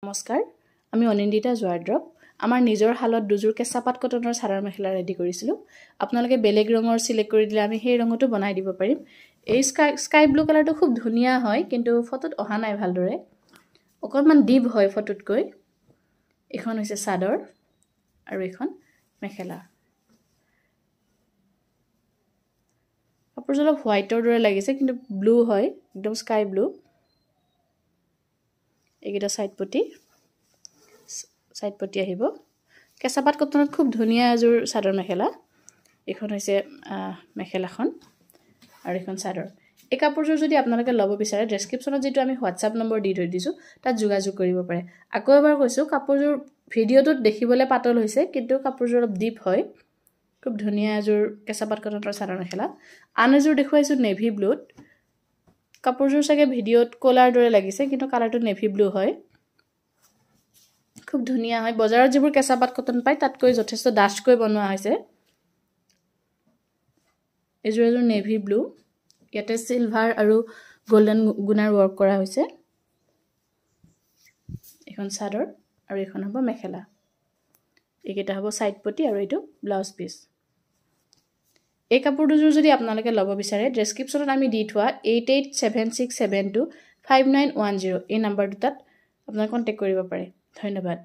নমস্কাৰ, আমি অনিন্দিতা জোৱাৰড্ৰপ। আমাৰ নিজৰ শালত দুযোৰ কেঁচা পাট কটনৰ চাদৰ মেখেলা ৰেডি কৰিছিলোঁ। আপোনালোকে বেলেগ ৰঙৰ চিলেক্ট কৰি দিলে আমি সেই ৰঙতো বনাই দিব পাৰিম। এই স্কাই স্কাই ব্লু কালাৰটো খুব ধুনীয়া হয়, কিন্তু ফটোত অহা নাই ভালদৰে, অকণমান ডিপ হয় ফটোতকৈ। এইখন হৈছে চাদৰ আৰু এইখন মেখেলা। কাপোৰযোৰ অলপ হোৱাইটৰ দৰে লাগিছে, কিন্তু ব্লু হয়, একদম স্কাই ব্লু। এইকেইটা ছাইড পটি, ছাইড পটি আহিব। কেঁচাপাত কটনত খুব ধুনীয়া এযোৰ চাদৰ মেখেলা। এইখন হৈছে মেখেলাখন আৰু এইখন চাদৰ। এই কাপোৰযোৰ যদি আপোনালোকে ল'ব বিচাৰে, ডেছক্ৰিপশ্যনত যিটো আমি হোৱাটছআপ নম্বৰ দি থৈ দিছোঁ, তাত যোগাযোগ কৰিব পাৰে। আকৌ এবাৰ কৈছোঁ, কাপোৰযোৰ ভিডিঅ'টোত দেখিবলৈ পাতল হৈছে, কিন্তু কাপোৰযোৰ অলপ ডিপ হয়। খুব ধুনীয়া এযোৰ কেঁচাপাত কটনৰ চাদৰ মেখেলা। আন এযোৰ দেখুৱাইছোঁ নেভি ব্লুত। কাপোৰযোৰ চাগে ভিডিঅ'ত ক'লাৰ দৰে লাগিছে, কিন্তু কালাৰটো নেভি ব্লু হয়। খুব ধুনীয়া হয়। বজাৰত যিবোৰ কেঁচা পাট কটন পায়, তাতকৈ যথেষ্ট ডাঠকৈ বনোৱা হৈছে। এযোৰ এযোৰ নেভি ব্লু, ইয়াতে চিলভাৰ আৰু গল্ডেন গুণাৰ ৱৰ্ক কৰা হৈছে। এইখন চাদৰ আৰু এইখন হ'ব মেখেলা। এইকেইটা হ'ব ছাইড পটি আৰু এইটো ব্লাউজ পিচ। এই কাপোৰ দুযোৰ যদি আপোনালোকে ল'ব বিচাৰে, ডেছক্ৰিপশ্যনত আমি দি থোৱা 8876725910 এই নাম্বাৰ দুটাত আপোনালোকে কণ্টেক্ট কৰিব পাৰে। ধন্যবাদ।